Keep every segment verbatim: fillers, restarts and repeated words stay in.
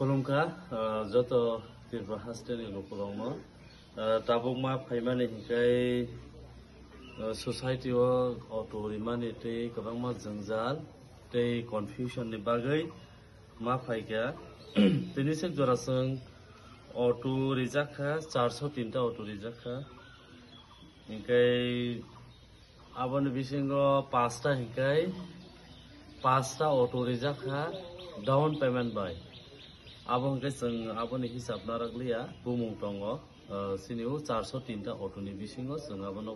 Khulumkha, ah, joto Tripura hasteni lukurokno. Ah, tabukma phaimani hinkhai, ah, society o auto rimani tei kwbangma jwngjal tei confusion ni bagwi ma phaikha. Tini sek jora chwng auto rijak kha, charso tinta auto rijak kha. Hinkhai aboni bisingo pasta hinkhai pasta auto rijak kha down payment bai. Abo hinkhai chwng aboni hisab narak liya, bumung tongo. Ah, sini o charso tinta auto ni bisingo chwng abono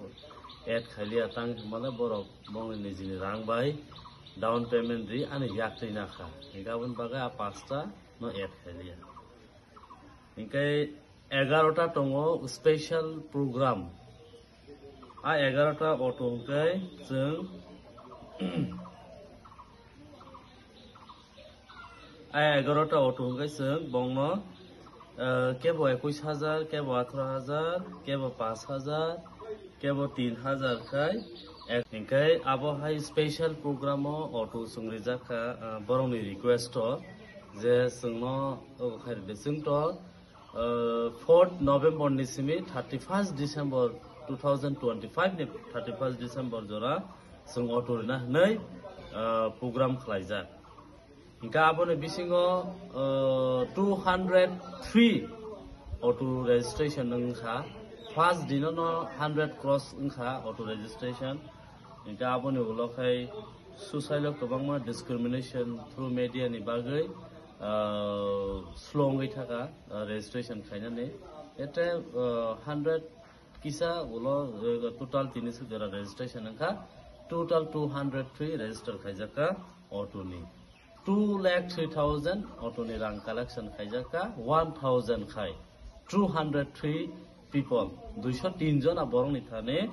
add khailiya, tang hinmale borok bongni nijini rang bai down payment ri ani yak twi nakha. Hinkhai aboni bagwi a pasta no add khailiya. Hinkhai egarota tongo special program. A egarota auto hinkhai chwng, a egarota auto hinkhai chwng bongno, eh, kebo ekush hajar, kebo atharo hajar, kebo panch hajar, kebo tin hajar khai. Ek-, hinkhai abo hai special program o auto chwng rijak kha, eh, borokni request o je chwngno obo khai rwdi. Chwng to, eh, fourth November ni simi thirty-first December two thousand twenty-five ni thirty-first December jora chwng auto rina hwnwi, eh, program khlaijak. Hinkhai aboni bisingo, uh, two hundred three auto registration wngkha. First dino no hundred cross wngkha auto registration. Hinkhai aboni ulo khai susailo kwbangma discrimination through media ni bagwi, uh, slow wngwi thaka, uh, registration khainani. Ete, uh, hundred kisa ulo, uh, total tini suk jora registration wngkha. Total two hundred three register khaijak kha auto ni. Two lakh three thousand auto ni rang collection khaijak kha, one thousand khai two hundred three people, duiso tin jona borok ni thani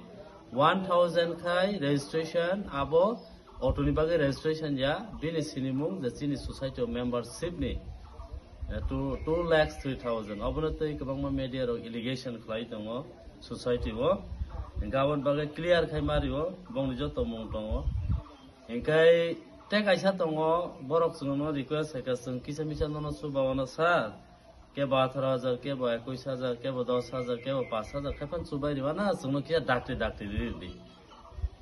one thousand khai registration, abo auto ni bagwi registration ya, bini sinimung je chini society o membership ni, eh, two, two lakh three thousand. Obono tei kwbangma media rok allegation khlai tongo society o. Hinkhai aboni bagwi clear khai mario, bongni joto mung tongo. Hinkhai tei kaisa tongo, borok chwngno request hai kha, chwng kisa misa nono chubaono sir, kebo atharo hajar, kebo ekush hajar, kebo dos hajar, kebo panch hajar, khe phano chubai rwna, chwngno kisa dakti dakti ri rwdi.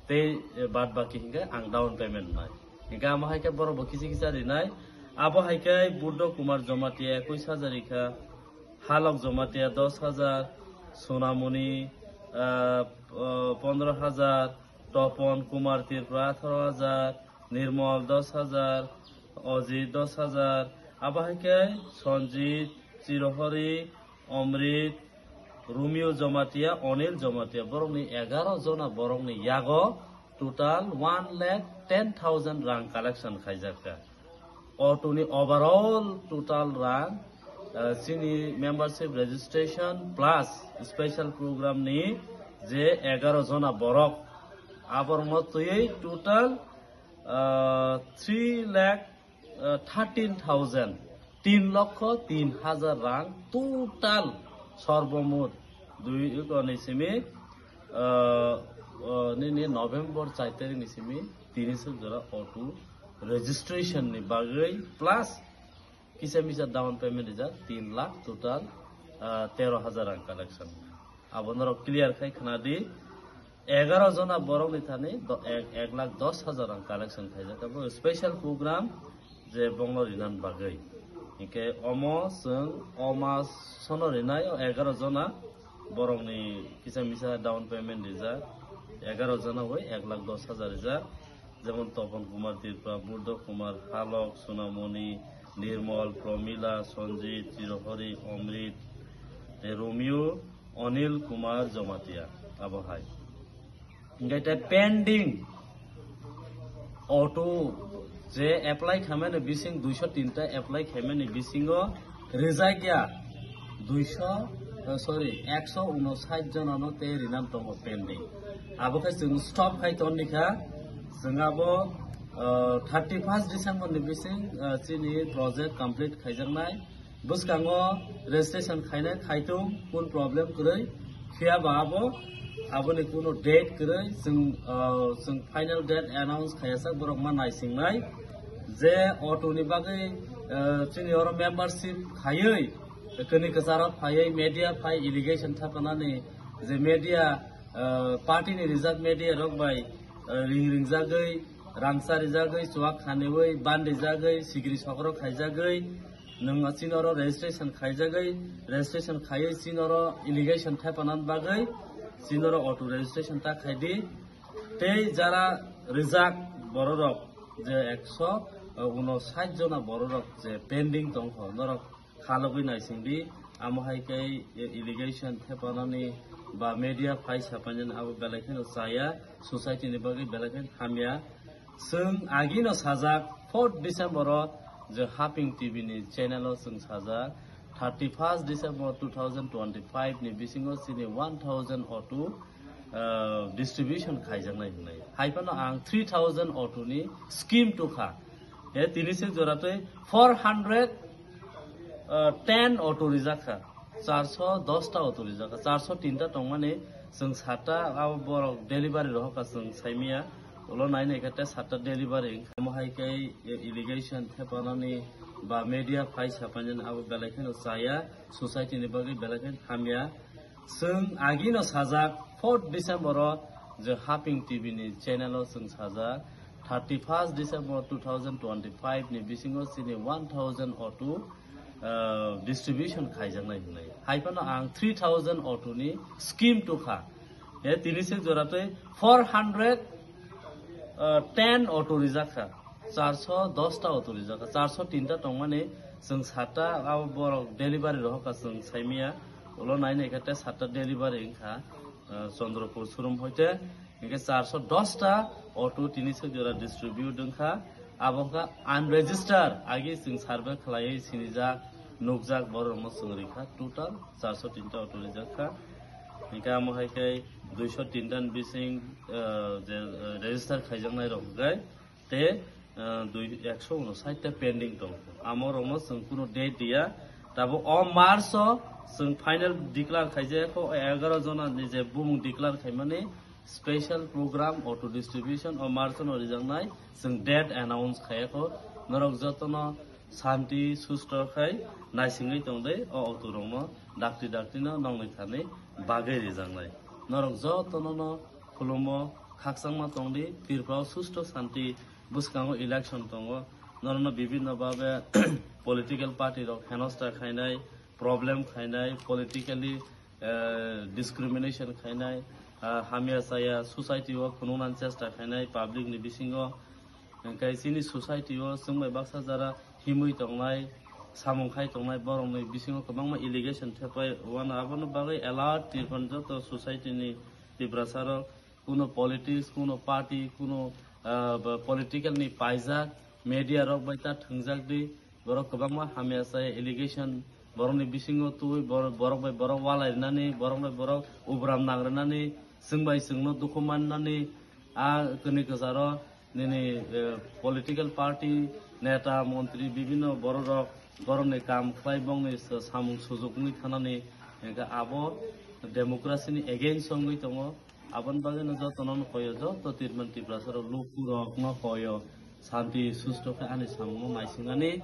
Tei, eh, bad baki hinkhai ang down payment nai. Hinkhai amo hai khe borok bo kisa kisa rinai. Abo hai khe Buddho Kumar Jamatia ekush hajar rikha, Halok Jamatia dos hajar, Sonamoni, ah, ah, pondro hajar, Topon Kumar Tripura atharo hajar, Nirmol dos hajar, Ojit dos hajar, abo hai khe Sanjit, Chirohori, Omrit, Romeo Jamatia, Onil Jamatia, borokni egaro jona borokni yago total one lakh ten thousand rang collection khaijak kha. Auto ni overall total rang, ah, chini membership registration plus special program ni je egaro jona borok, aborokno twiwi total, ah, three lakh, ah, thirteen thousand, tin lokho tin hajar rang total sorbomot dui, ni simi, ah, ah, nini November char tarik ni simi tini suk jora auto registration ni bagwi plus kisa misa down payment rijak tin lakh total, ah, tero hajar rang collection. Abo norok clear khai khna di, egaro jona borok ni thani do-, ek, ek lakh dos hajar rang collection khaijak. Abo special program je bongno rinan bagwi. Hinkhe omo chwng o mas sono rinai o egaro jona borokni kisa misa down payment rijak, egaro jona bai ek lakh dos hajar rijak, jemon Topon Kumar Tripura, Buddho Kumar, Halok, Sonamoni, Nirmol, Promila, Sanjit, Chirohori, Omrit, tei Romeo, Onil Kumar Jamatia, abo hai. Hinkhe tei pending auto je apply khaimani bising duiso tinta apply khaimani bisingo rijak ya duiso, eh, sorry, ekso unosait jonano tei rinan tongo pending. Abo khe chwng stop khai tongni kha, chwng abo, eh, thirty first December ni bising, eh, chini project complete khaijaknai. Bwskango registration khainai khaitung, kun problem kwrwi, phiya ba abo, aboni kuno date kwrwi, chwng, ah, chwng final date announce khaiyasak borok ma naisingnai, je auto ni bagwi Eh, chini oro membership khaiwi, kini kwcharo phaiwi media phai allegation thapanani je media, eh, party ni rijak media rok bai, eh, ring ringjagwi, rangcha rijagwi, chuak khaniwi, ban rijagwi, sigri sokrok khaijagwi, nwng chini oro registration khaijagwi, registration khaiwi chini oro allegation thapanani bagwi chini oro auto registration ta khaidi. Tei jara rijak bororok je ekso unosat jona bororok je pending tongkho, norok khalogwi naisingdi, amo hai khe allegation thepanani ba media phai sapainani abo belai kheno chaya, society ni bagwi belai kheno hamya. Chwng agino sajak, fourth December o je Haping T V ni channel o chwng sajak, thirty first December two thousand twenty five ni bisingo chini one thousand auto, ah, distribution khaijaknai hwnwi. Hai phano ang three thousand auto ni scheme tukha. He tini se jora tei four hundred, ah, ten auto rijak kha. Charso dos ta auto rijak kha. Charso tin ta tongmani chwng sat ta abo borok delivery rohor kha chwng saimaya. Ulo nai nai khe tei sat ta delivery wngkha. Omo hai khe allegation thepanani ba media phai sapainani abo belai kheno chaya, society ni bagwi belai kheno hamya. Chwng agino sajak, fourth December o je Haping T V ni channel o chwng sajak, thirty first December two thousand twenty five ni bisingo chini one thousand auto, ah, distribution khaijaknai hwnwi. Hai phano ang three thousand auto ni scheme tukha. He tini se jora tei four hundred, ah, ten auto rijak kha. Charso dos ta auto rijak kha. Charso tin ta tongmani chwng sat ta abo borok delivery rohor kha chwng saimaya. Ulo nai nai khe tei sat ta delivery wngkha, ah, Chandrapur showroom hoite. Hinkhe charso dos ta auto tini se jora distribute wngkha. Abo wngkha unregistered, agi chwng survey khlaiwi sinijak, nukjak borok rokno chwng rikha. Total charso tin ta auto rijak kha. Hinkhe amo hai khe duiso tin ta ni bising, ah, je, ah, register khaijaknai rok hwnkhe tei, ah, dui, ekso unosat ta pending tong. Amo rokno chwng kunu date diya. Tabuk o March o chwng final declare khaijak kho, egaro jona ni je bumung declare khaimani special program auto distribution o March o no rijaknai chwng date announce khaiya kho. Norok jotono santi susto khai naisingwi tongdi o auto rokno dakti dakti no nongni thani bagwi rijaknai. Norok jotono no khulumo, khakchangma tongdi, Tripura o susto santi bwskango election tongo, norokno bibhinno bhabe political party rok henosta khainai, problem khainai, politically, eh, discrimination khainai, ah, hamya chaya society o phunuknani chesta khainai public ni bisingo. Hwnkhe chini society o chwng bai baksa jara himwi tongnai, samung khai tongnai borokni bisingo kwbangma allegation thepai wano, aboni bagwi alert Tripura joto society ni Tiprasa rok, kuno politics, kuno party, kuno, ah, ba political ni paijak media rok bai ta thwngjak di, borok kwbangma hamya chaya allegation borokni bisingo tubui bor-, borok bai borok walai rwnani, borok bai borok ubram nang rwnani, chwng bai chwngno dukhu mannani, a kwnwi kwcharo nini, eh, political party, neta, montri, bibhinno borok rok borokni kam khlai bongni sa-, samung sujuk wngwi thanani, hwnkhe abo democracy ni against wngwi tongo. Aboni bagwino jotono no koyo, joto Tripura Tiprasa rok luku rok no koyo, santi susto khe ani samung no naisingani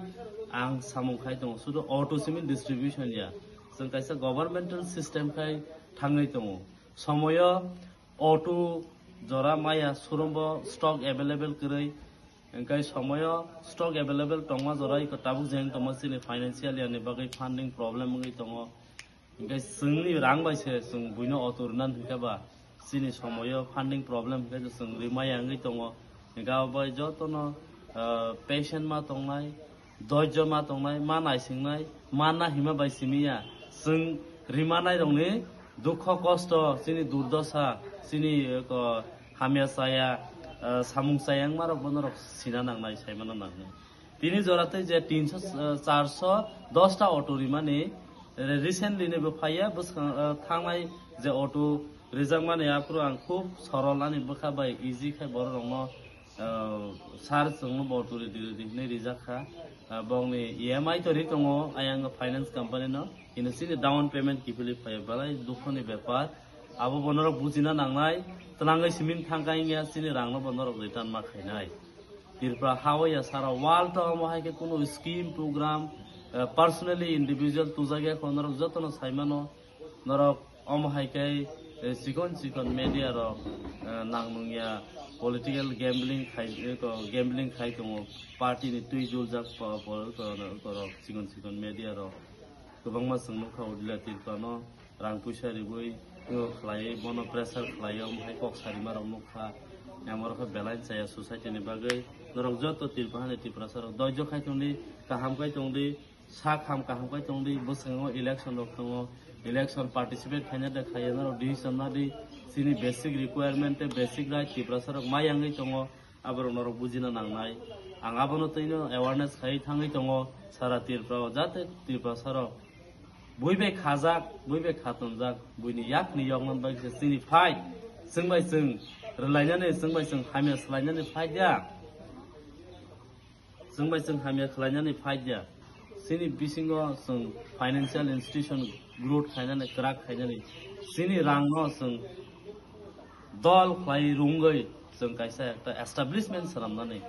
ang samung khai tongo, sudu auto simi distribution ya, chwng kaisa governmental system khai thangwi tongo. Somoyo auto jora maya showroom bo stock available kwrwi, hwnkhe somoyo stock available tongma jora iko tabuk jeng tongma chini financial year ni bagwi funding problem wngwi tongo. Hwnkhe chwngni rang bai se chwng buino auto rwna hwnkhe ba chini somoyo funding problem hwnkhe chwng rimaya wngwi tongo. Hwnkhe abo bai jotono, ah, patient ma tongnai, doijjo ma tongnai, ma naisingnai, ma na hima bai simiya. Chwng rimanai rokni dukho kosto, chini durdosa, chini, eh, ko, hamya chaya, ah, samung chaya wngma rok bono rok sina nangnai, saimano nangnai. Tini jora tei je tinso, eh, charso dos ta auto rimani, eh, recently ni bo phaiya, bwskang, eh, thangnai je auto rijakmani aphuru ang khub sorol ani bwkha bai easy khai borok rokno, eh, sir chwngno bo auto ridi ridi hinwi rijak kha. Eh, bongni E M I to ri tongo, ayang finance company no, hino chini down payment kiphilwi phaiya, belai dukhoni bepar. Abo bo norok bujina nangnai, twlangwi simi thangkha wngya chini rangno bo norok return ma khainai. Tripura ha o ya sara world o omo hai khe kunu scheme program, eh, personally individual tujak ya kho, norok jotono sai mano, norok omo hai khe, eh, chikon chikon media rok, eh, nang nung ya political gambling khai, eh, ko gambling khai tongo, party ni twi juljak po-, po-, ko-, ko rok chikon chikon media rok. Kwbangma chwng nukha Odila Tripura no rang puisa riwi, o khlaiwi, bono pressure khlaiwi, omo hai kok sarima rok nukha. Amo rok khe belai chaya society ni bagwi. Norok joto Tripura hani Tiprasa rok doijo khai tongdi, kaham khai tongdi, sak ham kaham khai tongdi, bwskango election rok tongo, election participate khaina de khaiya, norok decision na di, chini basic requirement tei basic right Tiprasa rok ma yangwi tongo. Aborok norok bujina nangnai. Ang abono twino awareness khai thangwi tongo sara Tripura o, jate Tripura sarok bui bai khajak, bui bai khatonjak, buini yakni yokna bai se chini fight, chwng bai chwng rwlainani, chwng bai chwng hamya swlainani fight ya. Chwng bai chwng hamya khwlainani fight ya. Chini bisingo chwng financial institution growth khainani, kwrak khainani. Chini rangno chwng dol khlai rungwi chwng kaisa ekta establishment swnamnani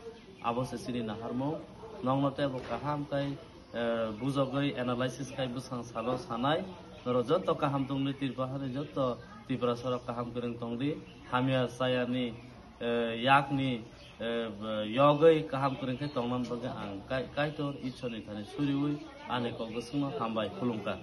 abo se chini naharmung. Nokno teibo kaham khe, eh, bujogwi analysis khai bwsang salo sanai. Norok joto kaham tongdi, Tripura hani joto Tiprasa rok kaham kwrwng tongdi. Hamya chayani, eh, yakni, eh, yogwi kaham kwrwng khe tongna bagwi ang Kai-, Kaitor Ishwarni thani suriwi ani kok bwswkno hambai khulumkha.